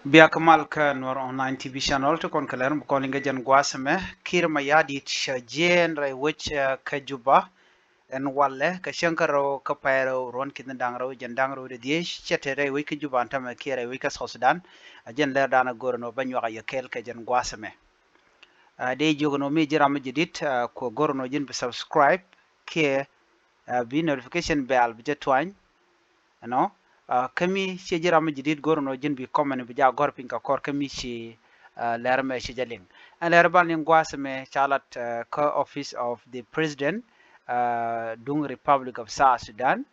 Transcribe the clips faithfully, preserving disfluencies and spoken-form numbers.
Bia kä mal kä Nuer Online T V channel ti kɔn kɛ lɛr mi kɔn liŋ kɛ jɛn gua̱a̱th ɛmɛ. Kiir Mayardit cɛ jiɛɛn rɛy wec kä Juba. Ɛn walɛ kɛ cäŋ kä rɛw kä pay rɛw ruɔ̱n ki̱n da̱ŋ rɛw jɛn da̱ŋ rɛw di dhiec cɛ te rɛy wec kä Juba ɛn tämɛ kiɛ rɛy wec kä South Sudan. A jɛn lɛr da̱a̱n a go̱r ɛn ɔ bä nyuak a yɛ kɛɛl kɛ jɛn gua̱a̱th ɛmɛ. A dee jiök ɛn ɔ mi ji̱ ram mi ji̱ dit kuɛ go̱r ɛn ɔ ji̱n bi subscribe kiɛ bi notification bell bi jɛ tuany. Ɛnɔ kä mi ciɛ ji̱ ram mi ji̱ dit go̱r ɛn ɔ ji̱n bi comment bi ja gɔ̱r piny kɛ kɔr kä mi ci lɛr mɛ ci jɛ liŋ. Ɛn lɛr ban liŋ gua̱a̱th mɛ ca lat kä office of the president duŋ Republic of South Sudan.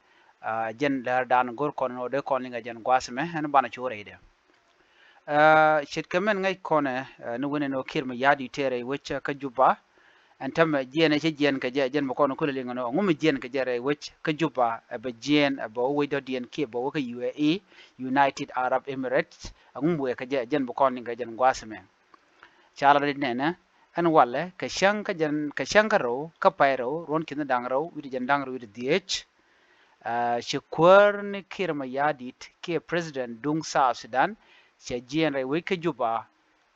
Jɛn lɛr dan go̱r kɔn ɛn ɔ dee kɔn liŋ ɛ jɛn gua̱a̱th mɛ ɛn banɛ cu rɛydɛ. Ce̱tkɛ mɛn ŋäc kɔnɛ ni wen ɛn ɔ Kiir Mayardit tëë rɛy wec kä Juba. Ɛn tämɛ jiɛn ɛ cä jiɛn kɛ jɛ jɛn bɛ kɔn kulɛ liŋ ɛn ɔ ŋu mi jiɛn kɛ jɛ rɛy wec kä Juba ɛ bɛ jiɛn ɛ bɛ wec dɔ̱diɛn kiɛ bɛ wec kä U A E, United Arab Emirates. Ɛ ŋu mi wëë kɛ jɛ jɛn bɛ kɔn liŋ kɛ jɛn gua̱a̱th mɛ. Ca lat ri nɛnɛ ɛn walɛ kɛ cäŋ kä jɛn kɛ cäŋ kä rɛw kä pay rɛw ruɔ̱n ki̱n da̱ŋ rɛw wi̱cdɛ jɛn da̱ŋ rɛw wi̱cdɛ dhiec. Ci kuäär ni Kiir Mayardit kiɛ president duŋ South Sudan cɛ jiɛn rɛy wec kä Juba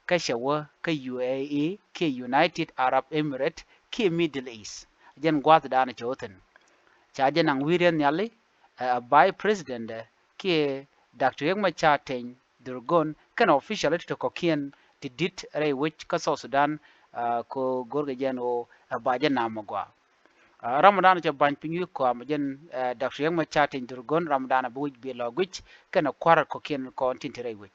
kä cɛ wä kä U A E kiɛ United Arab Emirates kiɛ Middle East. Jɛn gua̱a̱th dan cɛ wä thi̱n. Ca jɛ naŋ wi̱i̱ riɛn nhiali ɛ vice president kiɛ Doctor Riek Machar Teny Dhurgon kɛn official ti ti kɔ̱kiɛn ti di̱t rɛy wec kä South Sudan. Ko go̱rkɛ jɛn ɣöö ɛ ba jɛ nam ɛ gɔaa. Ram dan cɛ ba̱ny piny wi̱i̱ kɔam jɛn Doctor Riek Machar Teny Dhurgon ram dan bi wec bi lɔ guic kɛn kua̱r kɔ̱kiɛn kɔn tin ti rɛy wec.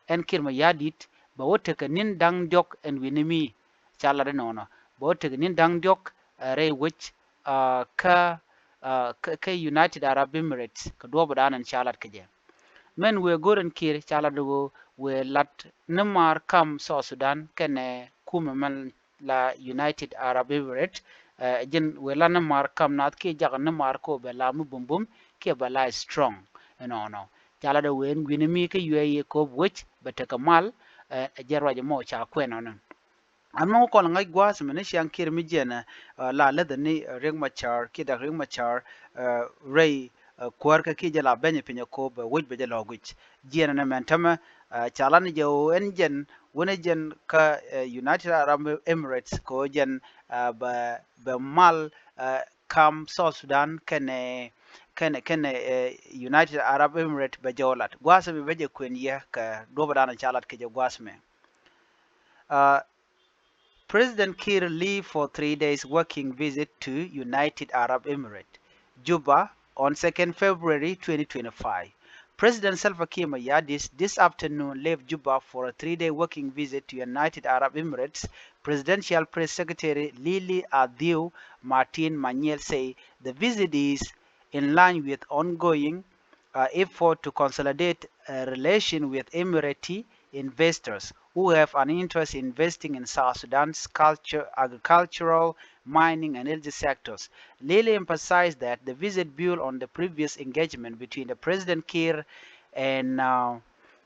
Ɛn Kiir Mayardit bɛ wä tekɛ ni̱n da̱ŋ diɔ̱k ɛn wi̱ni mi ca lat inɔnɔ bɛ wä tekɛ ni̱n da̱ŋ diɔ̱k rɛy wec kä kä United Arab Emirates kɛ duɔ̱ɔ̱p dan ɛn ca lat kɛ jɛ. Mɛn wëë go̱r ɛn Kiir ca lat ɣöö wëë lat ni maar kam South Sudan kɛnɛ kumɛ mɛn la United Arab Emirates. Jɛn wëë lat ni maar kam naath kiɛ jak ni maar ko bɛ la mi bumbum kiɛ bɛ la strong. Ɛnɔnɔ ca lat ɛ wëë ɛn wi̱ni mi kä U A E ko̱o̱p wec bɛ tekɛ mal. Ɛ jɛ ruac ɛmɔ ca kuɛn ɔnɔ. An mɔŋ kɔn ŋa̱c gua̱a̱th mɛ ni ciaŋ Kiir mi jiɛn la läth ni Riek Machar kiɛ Doctor Riek Machar rɛy kuäärkä kiɛ jɛ la bɛny piny ɛ ko̱o̱p ɛ wec bɛ jɛ lɔ guic. Jiɛn ɛn ɛmɛn tämɛ ca lat ni jɛ ɣöö ɛn jɛn wänɛ jɛn kä United Arab Emirates kɛ ɣöö jɛn bɛ bɛ mal kam South Sudan kɛnɛ kɛnɛ kɛnɛ United Arab Emirates bɛ jɛ wä lat gua̱a̱th mɛ bɛ jɛ kuën yɛ kɛ duɔ̱pä dan ca lat kɛ jɛ gua̱a̱th mɛ. President Kiir leave for three days working visit to United Arab Emirates, Juba, on second February twenty twenty-five. President Salva Kiir Mayardit this afternoon left Juba for a three-day working visit to United Arab Emirates. Presidential Press Secretary Lili Adhiu Martin Manyel say the visit is in line with ongoing uh, effort to consolidate a relation with Emirati investors who have an interest in investing in South Sudan's culture, agricultural, mining and energy sectors. Lily emphasized that the visit built on the previous engagement between the President Kiir and uh,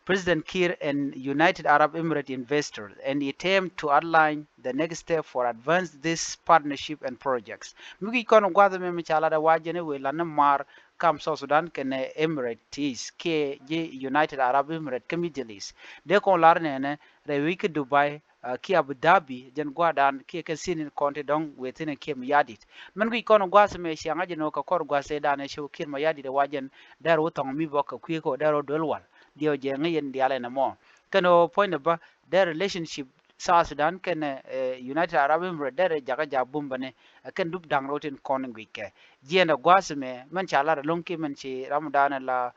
President Kiir and United Arab Emirates investors, and it aimed to outline the next step for advance this partnership and projects. Mi guic kɔn gua̱th mɛ mi ca lat ɛ wa jɛn i̱ wëë lan ni maar kam South Sudan kɛnɛ Emirates kiɛ ji̱ United Arab Emirates kä Middle East. Dee kɔn lar nɛnɛ rɛy wec kä Dubai kiɛ Abu Dhabi jɛn gua̱a̱r dan kiɛ kɛ sin in kɔn ti dɔ̱ŋ wëë thi̱n kiɛ Mayardit. Mɛn guic kɔn gua̱th mɛ ciaŋ a jɛn ɣöö kɛ kɔr gua̱th ɛ dan ɛ cɛ wä Kiir Mayardit ɛ wa jɛn dɛr wä thɔŋ mi bɔk kɛ kui̱ kɛ wä dɛr wä duel wal. Diɛw jɛ ŋäc yɛn diaal ɛn ɛmɔ kɛn ɣöö puɔ̱nydɛ bä dee relationship South Sudan kɛn United Arab Emirates dee rɛ jakä ja bum bäni. Ɛ kɛn dup da̱ŋ rɛw tin kɔn in guic kɛ jiɛn ɛ gua̱a̱th mɛ mɛn ca lar ɛlɔ̱ŋ kiɛ mɛn ci ram dan ɛ la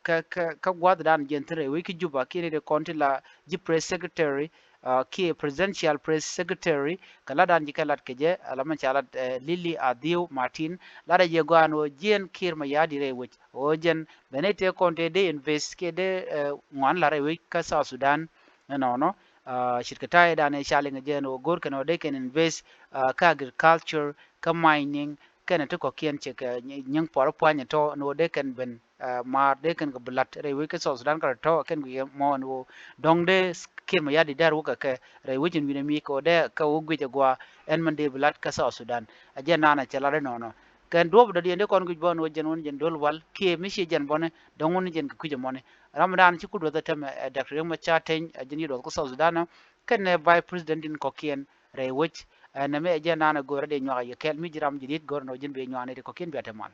kä kä kä gua̱a̱th dan jiɛn thil rɛy wec kä Juba kiɛ ni dee kɔn ti la ji̱ press secretary kiɛ presidential press secretary kɛ lat dan ji̱ kɛ lat kɛ jɛ ala mɛn ca lat Lily Adhiu Martin lat ɛ jɛ gɔaa ɛn ɣöö jiɛn Kiir Mayardit rɛy wec ɣöö jɛn bɛ ni tëë kɔn tëë dee invest kiɛ dee ŋuan lat rɛy wec kä South Sudan. Ɛnɔnɔ ce̱tkɛ ta̱yɛ dan ɛ ca liŋ ɛ jɛ ɛn ɣöö go̱r kɛn ɣöö dee kɛn invest kä agriculture kä mining kɛnɛ ti kɔ̱kiɛn cɛ kɛ nyiŋ puɔr pua̱ny ɛ tɔ̱ ɛn ɣöö dee kɛn ben maar dee kɛn kɛ bi la̱t rɛy wec kä South Sudan kä rɔ tɔ̱ kɛn guic mɔ ɛn ɣöö dɔ̱ŋ dee Kiir Mayardit dee rɛ wä kɛ kɛ rɛy wec in wi̱n ɛ mi kɛ ɣöö dee kɛ wä guic ɛ gua̱a̱ ɛn mɛn dee bi la̱t kä South Sudan. Ɛ jɛn naan ɛ cɛ la̱t inɔnɔ kɛn duɔ̱ɔ̱p dɔ̱diɛn dee kɔn guic bä ɛn ɣöö jɛn wun jɛn duel wal kiɛ mi ciɛ jɛn bɔni dɔ̱ŋ wun jɛn kɛ kui̱c ɛmɔni. Ram dan ci ku duɔth ɛ tämɛ ɛ Doctor Riek Machar Teny, ɛ ji̱n yi duɔth ku South Sudan ɔ, kɛnɛ Vice President in kɔ̱kiɛn rɛy wec. Ɛ nɛmɛ ɛ jɛn dan ɛ go̱o̱rä dee nyuak a yɛ kɛɛl mi ji̱ ram jadid go̱o̱rä nɔ ji̱n bɛ nyuak ni ti kɔ̱kiɛn bia te mal.